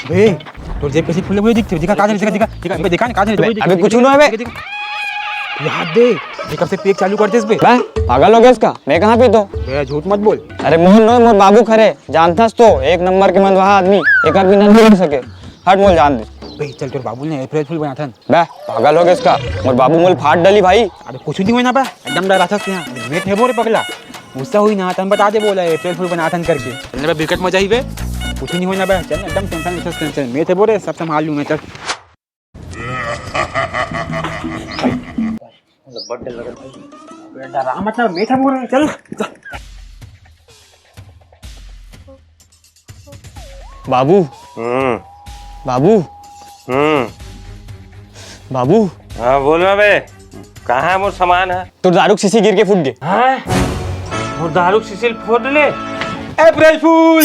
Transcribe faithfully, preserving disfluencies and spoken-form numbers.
बे, तोर जेब कइसे फुले हुए दिखथे? दिखा, का दिखथे? दिखा, दिखा, दिखा, दिखा, दिखा, दिखा, दिखा, अबे, दिखा, कुछ नहीं है बे। दिखा, दिखा। याद दे, ये कब से पेक चालू कर देस बे? बे, पागल हो गया इसका? मैं कहाँ पीता हूँ? बे, झूठ मत बोल। अरे मोहन, नो, मोर बाबू खरे, जानथस तो, एक नंबर के मंदवाहा आदमी, एकर बिना नहीं रह सके। हट, मोल जान दे। बे, चल, तोर बाबू ने अप्रैल फूल बनाथन। बे, पागल हो गया इसका? मोर बाबू मोल फाट डाली भाई। अबे, कुछ नहीं होय ना बे, एकदम डराथस यहाँ। मैं थे बोरे पगला। गुस्सा हुई ना, तन बता दे बोला, अप्रैल फूल बनाथन करके। चल ना बे, बिकट मजा ही बे। कुछ नहीं होय ना बे, चल ना, एकदम टेंशन, टेंशन, टेंशन। मैं थे बोरे, सब संभाल लूँ मैं, चल। बर्थडे लगा भाई। डरा मत ना, मैं थे बोरे, चल। बाबू। हम्म। बाबू। हम्म। बाबू। हाँ, बोल ना बे, कहाँ है मोर सामान है? तोर दारू के शीशी गिर के फूट गे। हाँ? मोर दारू के शीशी फोड़ ले? अप्रैल फूल।